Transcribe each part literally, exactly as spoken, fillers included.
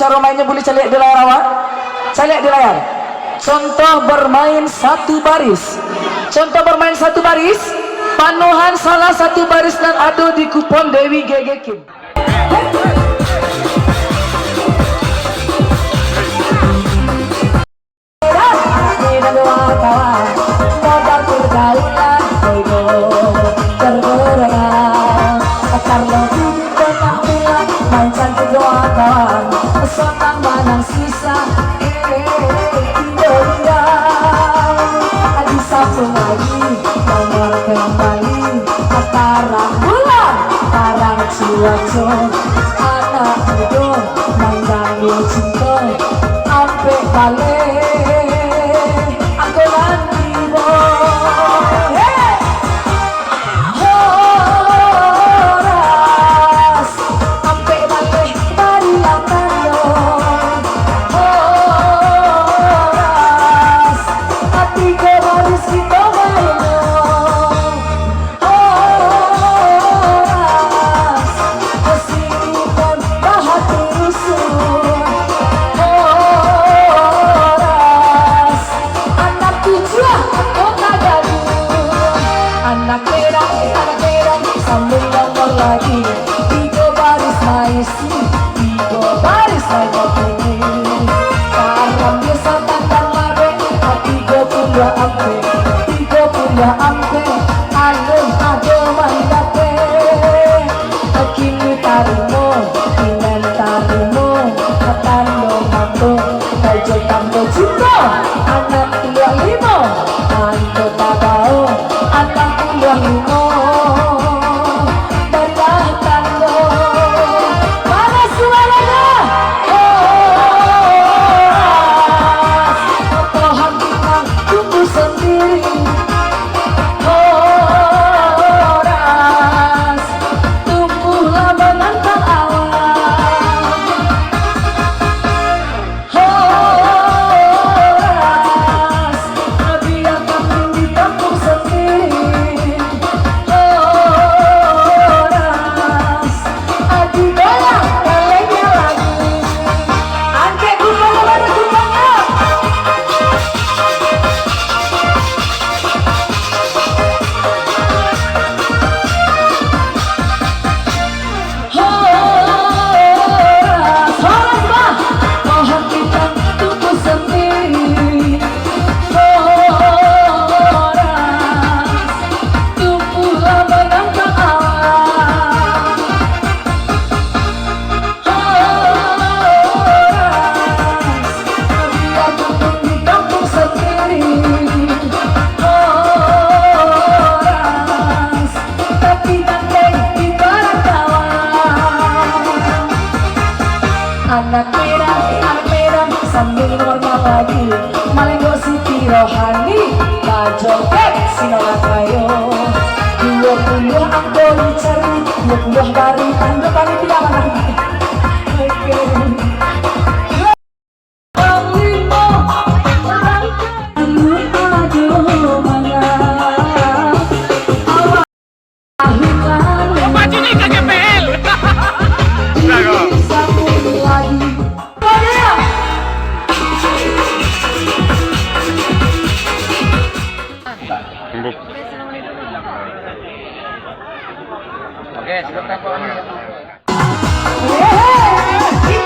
Caro mainnyo buliah caliak di layar awak? Caliak di layar. Contoh bermain satu baris. Contoh bermain satu baris. Panuahan salah satu baris nan ado di kupon Dewi Gegekin. Modal pergaulan, ego tergoda. Karena duduk kotak bulan, main cantik doa kawan. Sonang manang susah, eh, Indo Indah. Adi sapu lagi, nomor kembali. Tarang bulan, tarang cuaca. Anak mudo mangganggu cinta. Ampek baleh, angko nan tibo. Hei! Horas, ampek baleh barilah tando. Horas, ati ko baris kito baino. Horas, kasinan bahati rusuh. Horas, anak tujuah kota gadung. Anak merah, anak merah, sambung nomor lagi. Tigo baris maisi, tigo baris main kopi. Karam biasa tandang labek, tigo puluah ampek, tigo puluah ampek. Alun ado mandapek. Kini tarimo, ingan tarimo, tando mambo, baju tambo juto, anam puluah limo, anto tabao, anam puluah limo. Barilah tando, mana suaranyo? Horas, Tuhan Pinang tumbuh sandiri. Horas, tumbuhlah manantang awan. Horas, biar kami di kampung sendiri. Horas, adi goyang kalengnya lagi. Angkek kupangnya, baru kupangnya. Horas, horas, bah. Pohon pinang tumbuh sendiri. Horas, tumbuhlah manantang awan. Horas, biar kampung di kampung sendiri. Horas, tapi tandai di parantauan. Anak merah, anak merah, sambil normal lagi. Malenggok Siti Rohani, bajoget Sinola Kayo. Duo puluah angko dicari, duo puluah baru tando panitia manang. Oke. Oke, silakan. Hehe,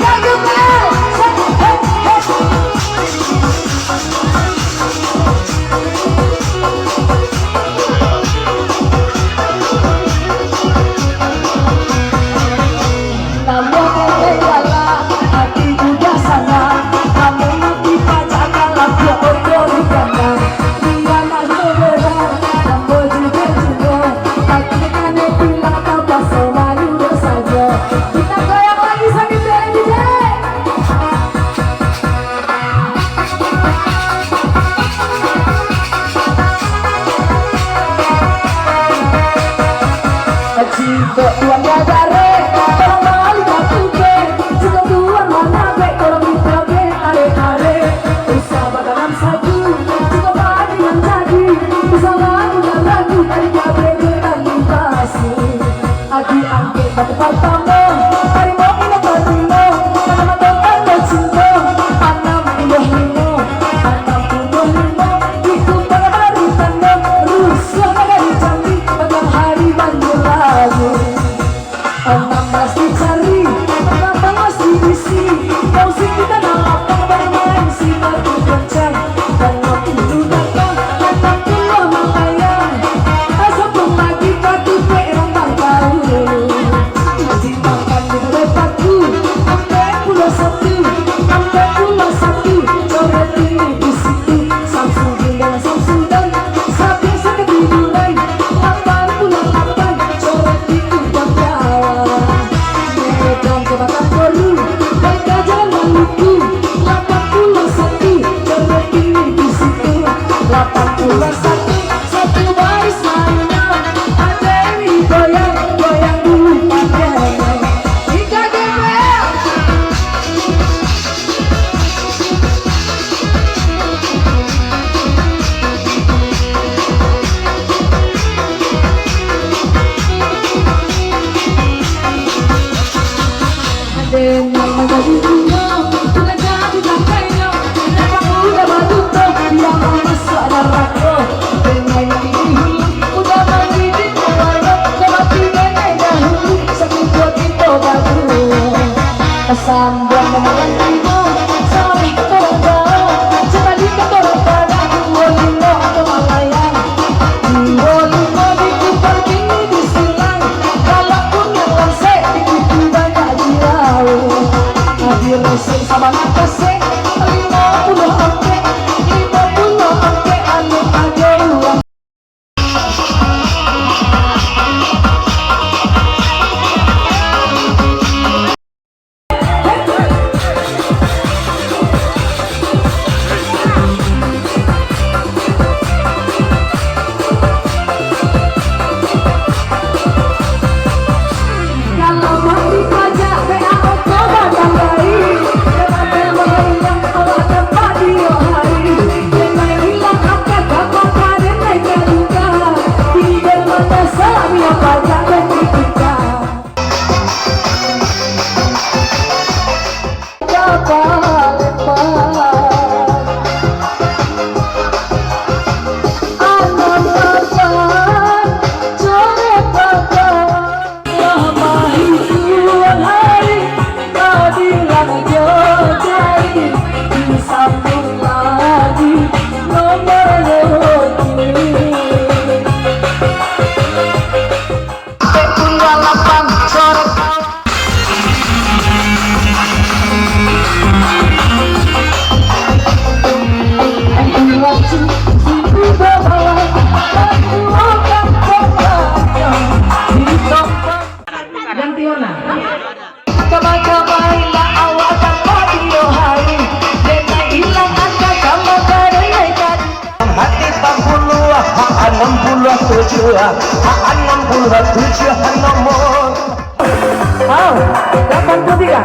Jadi dunia, udah jadi bangkainyo, kenapa udah baduto, biar masuak narako. Dengan ini hulu, udah mandi di muaro, kemati nenek dahulu, sakit buat kita berdua. Sambuang dengan tibo, saling korban, sekali kekorbanan, duo limo atau malayang. Duo limo diputar bini disilang, walaupun yang langsek di kuku banyak jirau. Diresek sabanyak kasek, limo puluah angkek, limo puluah angkek anu ajo urang. Ganti warna. Kama-kamailah awak tampak tiok hari, denai ilang angka kama karenai kadu. Hati pambuluah, hak anam puluah tujuah, hak anam puluah tujuah nomor. Au, lapan puluah tiga.